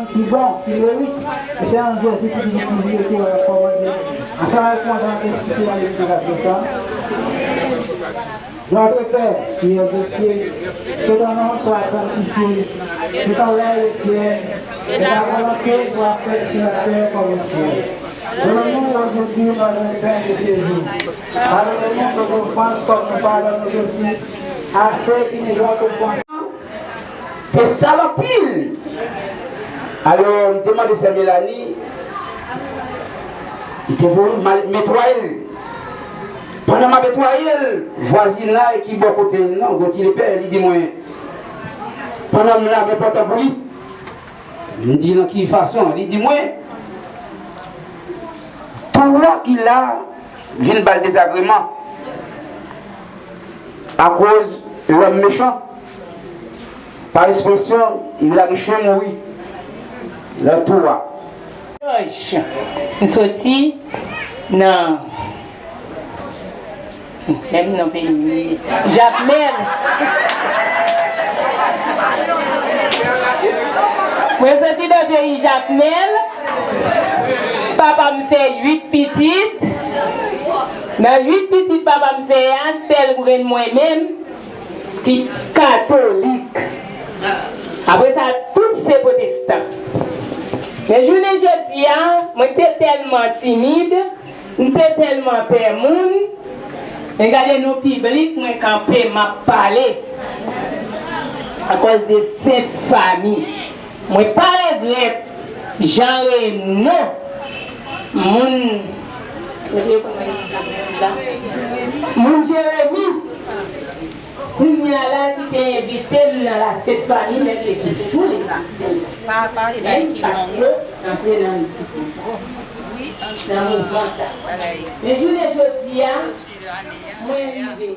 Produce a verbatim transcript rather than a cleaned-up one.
Ki bon, ki merit, e se yon Jezi ki di nou ki vye ki wè kòmande. Ansanm avèk mwen, nou esplike nan legliz avèk sa. Notre Père qui es aux cieux, que ton nom soit sanctifié, que ton règne vienne, que ta volonté soit faite sur la terre comme au ciel. Donne-nous aujourd'hui notre pain de ce jour. Pardonne-nous nos offenses comme nous pardonnons aussi à ceux qui nous ont offensés. Te sal anpil. Alò, m te mande sè Melanie, m te voye m al netwaye l. Pandan m ap netwaye l, vwazinay ki bò kote l nan, gon ti lepè, li di mwen, pandan m la, m enpòtan pou li. M di, nan ki fason? Li di mwen, tou a ki la vin ba l dezagreman akoz lòm mechan. Pa ekspresyon, li lage chen mouri nan tou a. Jòj, m soti nan, menm non peyi m ye. Jakmèl. Mwen soti nan peyi Jakmèl. Papa m fè uit pitit. Nan uit pitit papa m fè a, sèl grenn mwen menm ki katolik. Apre sa, tout se pwotestan. Men jounen jodi a, mwen te tèlman timid, m te tèlman pè moun, men gade nou piblik, mwen kanpe, m ap pale. Akòz de Sent Fami. Mwen pa regrèt Jan Reno, moun, moun Jeremi, kounye a la ki te envite m nan la Sent Fami, men te toujou leve. Pa pale bagay ki long. Antre nan, nan mouvman sa. Men jounen jodi a, mwen rive.